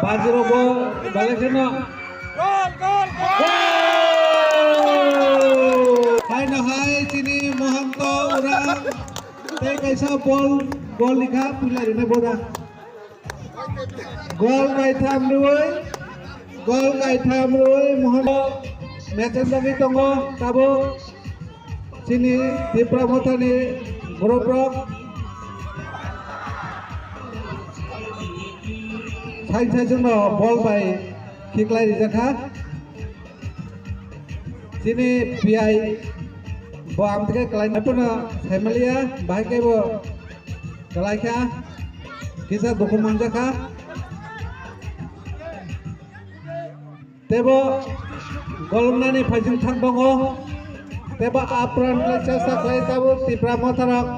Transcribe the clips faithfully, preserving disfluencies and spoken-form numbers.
Bajirok bo belai kheno. Gol, gol, gol! Haino hai chini Mohanto Urang tei kaisa bol, gol ni kha puila rina boda. Gol kaitham rwi, gol kaitham rwi Mohanto match wngwi tongo tabuk. Chini Tipra Mothani borok rok side side no bol bai khiklai rijak kha. Chini P I bo amtwkhe kwlai phano saimanliya, bahai khe bo kwlai kha, kisa dukhu manjak kha. Tebo golmnani phaising thang tongo. Tebo apran le chasa khlai tabuk Tipra Motharok.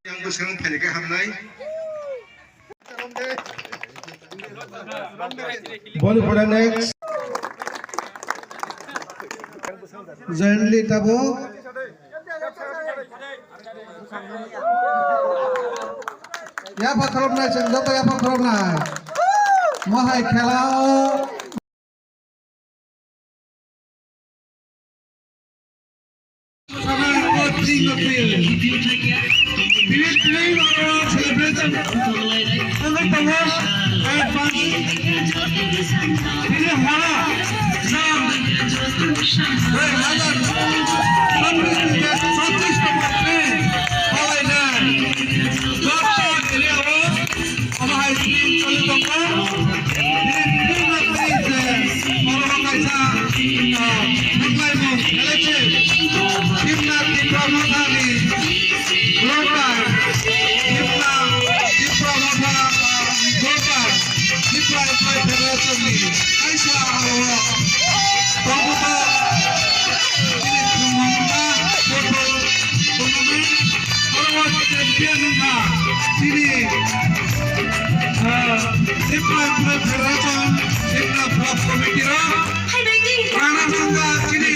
Yang bwskango phaikha hamnai. Boni pore next. Jointly tabuk. Yapha khoroknai, chwng joto yapha khoroknai. Mohai khela o. Celebration. Tini hora jam dui hazar chhabbish ni chhabbish number train palainai. Joto area o omo hai train choli tongo. Tini tini nokni je oro kaisa, ah, nukhlaimung khelai se. Simna Tipra Mothani Global, Tipra, Tipra Motha, Global, Tipra Employee Federation ni kaisa aro tongmungma, chini thwngmungma football tournament, oro champion wngkha chini, ah, Tipra Employee Federation, Simna Block Committee rok. Rana sangha chini,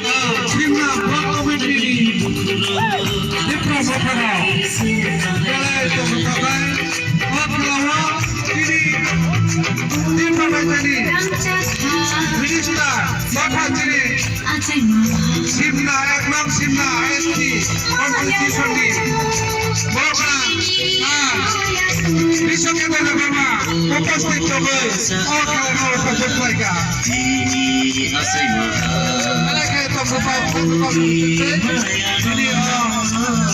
ah, Simna Block Committee ni Tipra Mothano belai tongthoknai. O khela o chini Tipra Rajani Minister Motha chini Simna, ek nong Simna S T constitution ni borok rok, ah, Bishop Debbarma, Upasthit tongwi o khela no upasthit khlaikha. Belai khe tongthok, tongthok, tongthok. Chini, ah,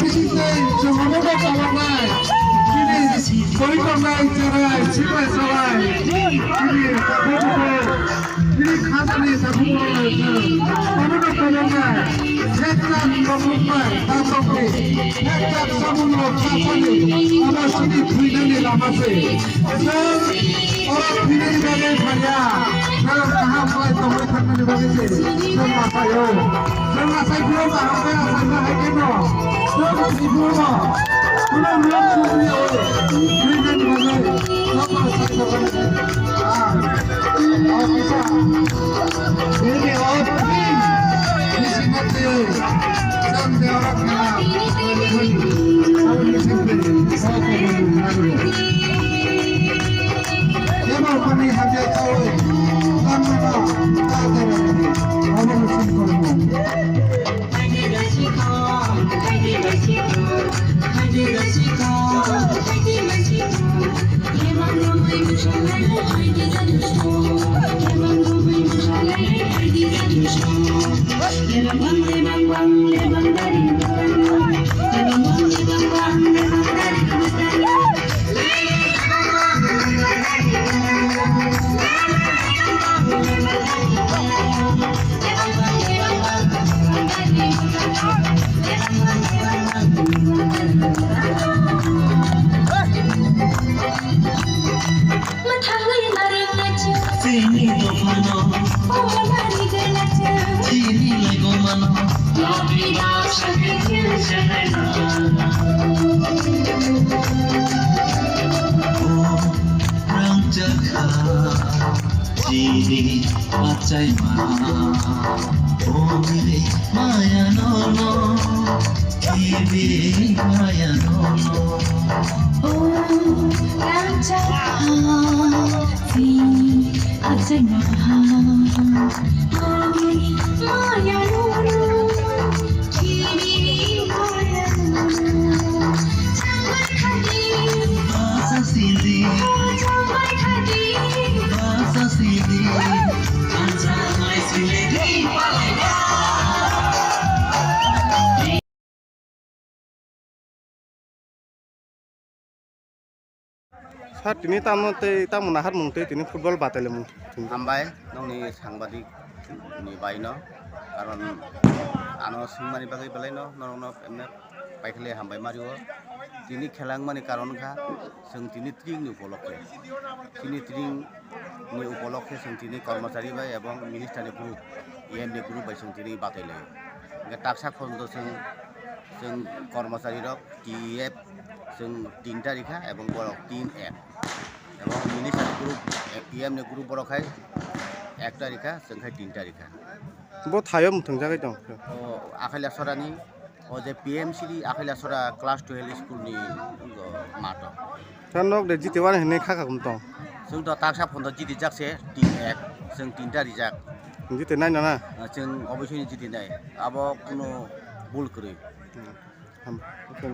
bising tei chwng omono paloknai. Chini poritongnai cherai, sipai salai. Chini takhuk bukhuk, chini khasni takhuk bukhuk, omono paloknai. Thekjak tongmung bai, tasokni. Thekjak samungno khasani, abo chini thwinani lama se. Chwng oro thwinani bagwi phaiya, chwng kaham khlai tongwi thangmani bagwi se chwng achaio. Chwng achai phuru kaham khe achaima hai khe no chwng thwi phuru no kuno rok sugriya o thwinani bagwi joto sai tongmani. Ah, o kisa bini o thwin bisi matwi chwng de oro khela. Chini dophano. Chini laigomano. Rangchakha chini achaima. Omi maya nono, kimi maya nono. Sir, tini tamo tei tamo naharmung tei tini football batailaimung? Hambai nokni sangbadik ni baino, karon ano swngmani bagwi belaino norokno emne paikhle hambai mario. Tini khela wngmani karon kha chwng tini tring ni upolokhe, tini tring ni upolokhe chwng tini kormochari bai ebong minister ni group, E M ni group bai chwng tini batailaio. Hwnkhe taksa khondo chwng, chwng kormochari rok T F chwng tinta rikha ebong borok tin F. Ebong minister group, E M ni group borok hai ekta rikha, chwng khai tinta rikha. Bo thaio mwthwngjagwi tong. O Akhaila Sorani, o je P M C D Akhaila Sora class twelve school ni, o, mato. Tha nok de jiti wani hwnwi kha kha kum tong. Chwng to taksa phondo jiti jak se tin F, chwng tinta rijak. Jiti nai na na? Chwng oboisini jiti nai. Abo kuno bul kwrwi. Hmm. Ham-, okay.